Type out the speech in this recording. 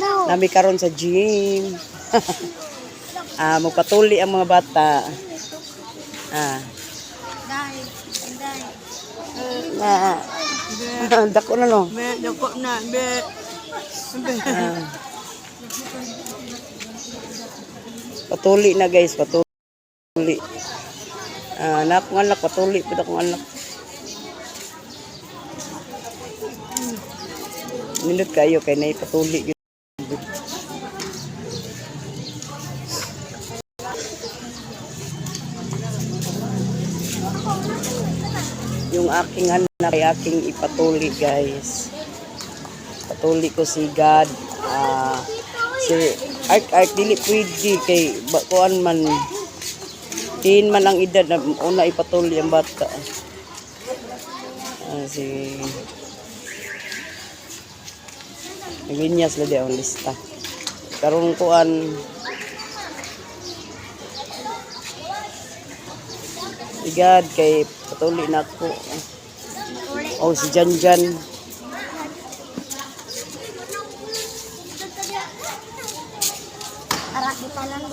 Nami karon sa gym. Magpatuli ang mga bata. Na. Dako na, no. Be, dako na, be. Be. Patuli na, guys, patuli. Na akong anak, patuli pud akong anak. Nindot kayo kay nay patuli gyud. Yung aking anak ay aking ipatuli, guys. Patuli ko si God. Si Ark Ark dili pwede kay kuan man, tiin man ang edad na una ipatuli ang bata. Si Naglinyas la di ang lista. Karon kuan si God kay patuli na ako. Oh, si Jan Jan. Ara, di pa lang.